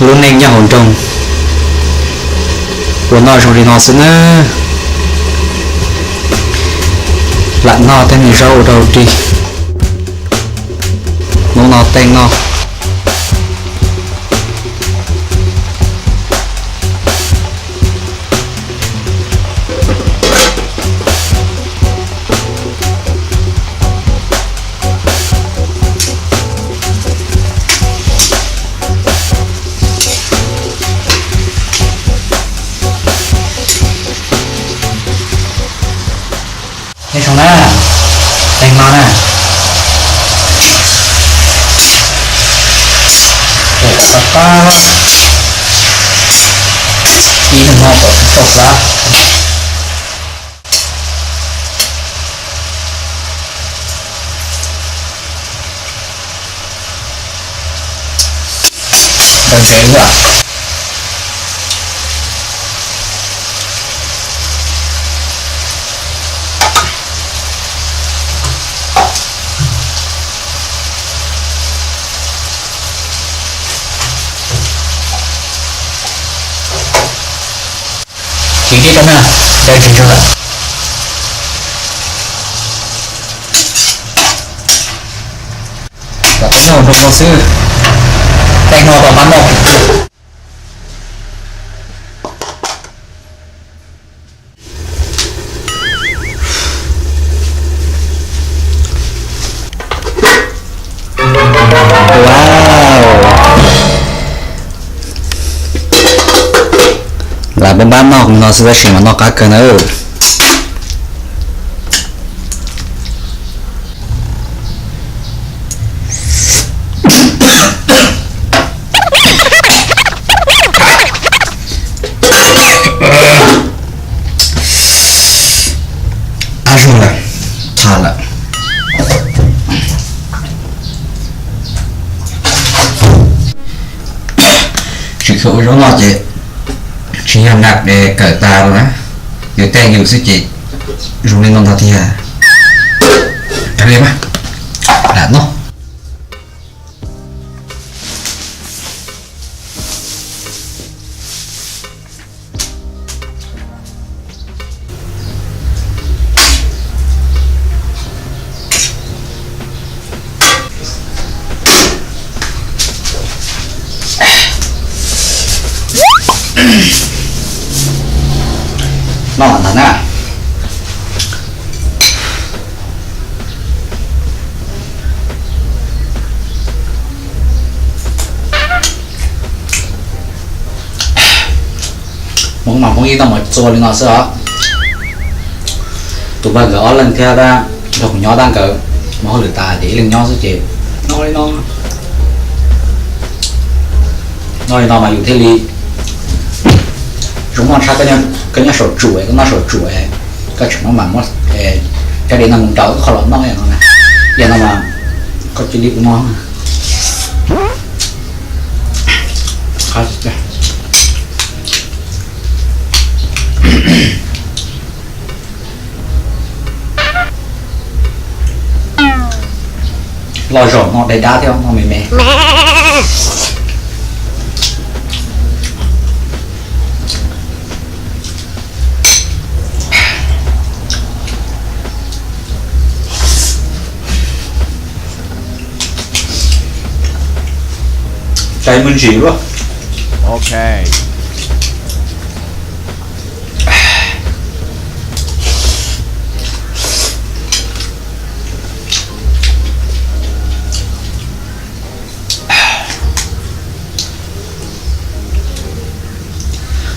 Lub neej nyob hauv nroog, ua noj zoo li no xwb na. Lam noj tej me zaub ua rau dig, hnub no tej noj. Nyob zoo na, tej no na, ua kom tau pab, ib leeg noj kom tau xav. Ntau ntsev ua. Tsis tib rau na, ntau ntsev ntsuag lawm. Kom tej noj zoo no xwb, tej noj tau pab noj. Wow, lam pab pab noj no xwb tab sis mas noj qab kawg na. Ab zog lawm, tag lawm. Tsis kheev ua zaub noj ces tsis yog nab es kawm tas lawm na. Yus tej yus xwb ces zoo li no ntag tiag. Kav liam mas, lam noj. Noj ntag na. Hmoob mas Hmoob ib tau mus txua li no xwb os. Tus npawg nkawd ob leeg thiab, nrog kuv nyob tab nkawd mus hauj lwm tas ces ib leeg nyob xwb ces noj li no. Noj li no mas yus thiaj li zoo noj tshaj. Koj nyob saum tsuas, koj noj saum tsuas, koj tseem muab mas muab cov dej no mus nraus ib qho los noj no na. Yog no mas koj cia li ua no. Loj zaum no dai dab thiab no me me. Cai me ntsis luaj. Ok.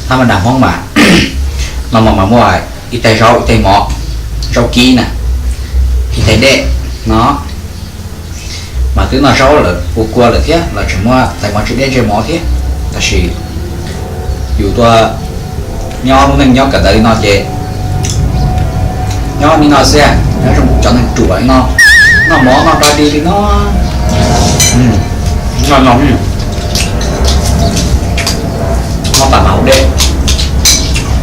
Thab mas nram Hmoob mas, no mas mas muaj ib tais zaub ib tais mov, zaub kib na, ib tais dej no. Mas twb noj zaub lawm ua kua lawm thiab los tseem muaj tais mov tsev dej ntsej mov thiab. Tab sis yus tuaj nyob lub neej nyob kawm ntawv li no ces nyob li no xwb, nyob zoo cov neeg ruam li no, noj mov noj da di li no. Noj no, noj tas mas haus dej.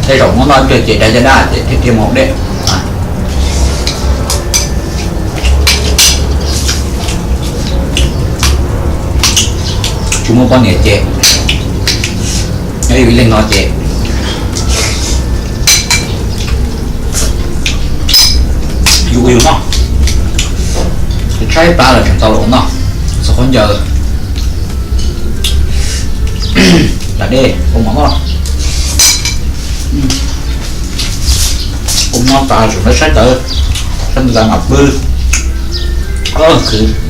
Tej zaum muab noj ib pliag ces dai caj dab ces thiaj mus haus dej. Tsis muaj poj niam ces Yog ib leeg no ces yus ua yus noj, tshaib plab los tseem tau los ua noj, txog khaub ncaws, da dej ua mov noj, ua mov tas tseem lawv saib ntawv, saib ntawv tas mam pw. Khwv.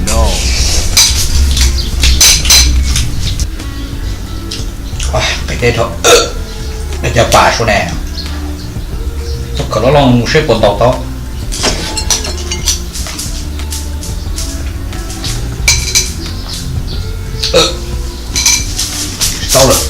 Qe teb dhau, cov pas suav ne, txog kawm loj loj mus seb puas ntaus tau. Tsis tau lawm.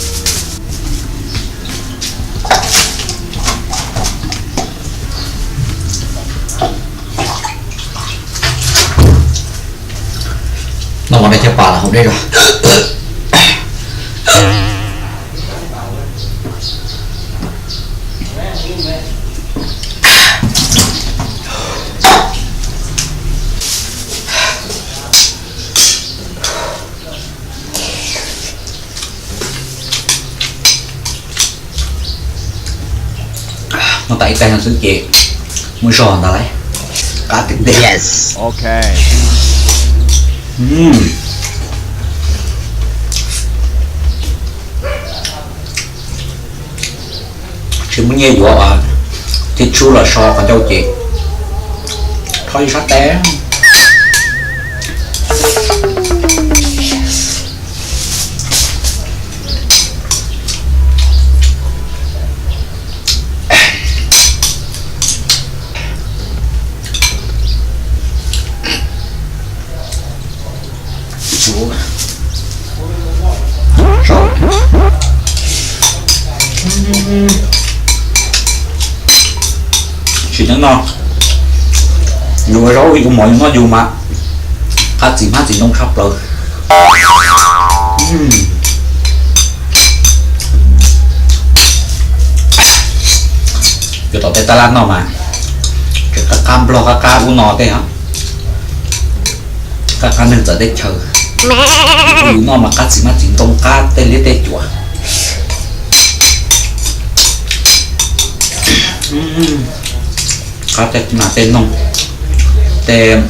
Noj mov dej caj pas los haus dej zog. Noj tas ib tais no xwb ces muaj zog ntag lauj. Qab tiag tiag. Tsis muaj nyiaj yuav thiab, tshub los so qhov ncauj ces rho ib sab tes. Tsis nyob no, yus ua zaub yus ua mov yus noj yus mas qab txiv hmab txiv ntoo tshaj plaws. Yuav tom tej tab laj noj mas tseem qab qab nplog qab qab ub no tej, qab qab neeg txawv teb chaws. Yus noj mas qab txiv hmab txiv ntoo qab tej liab tej cuam. Qab tej nas tej noog, tej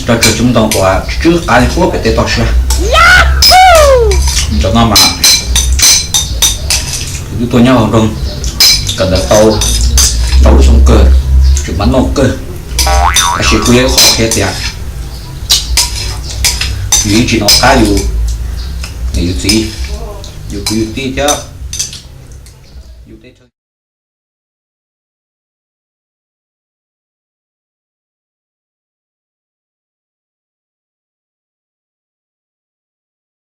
rau tsawg coob ntoo uas tsw tsw qab li puag pem tej toj siab. Ntawm no mas kuv twb tuaj nyob hauv nroog kawm ntawv tau ntau lub xyoo kawg, tseem mam noj kawg. Tab sis kuj yog ib qho qhia tias yus yeej tsis hnov qab yus niam yus txiv, yus kwv yus tij thiab.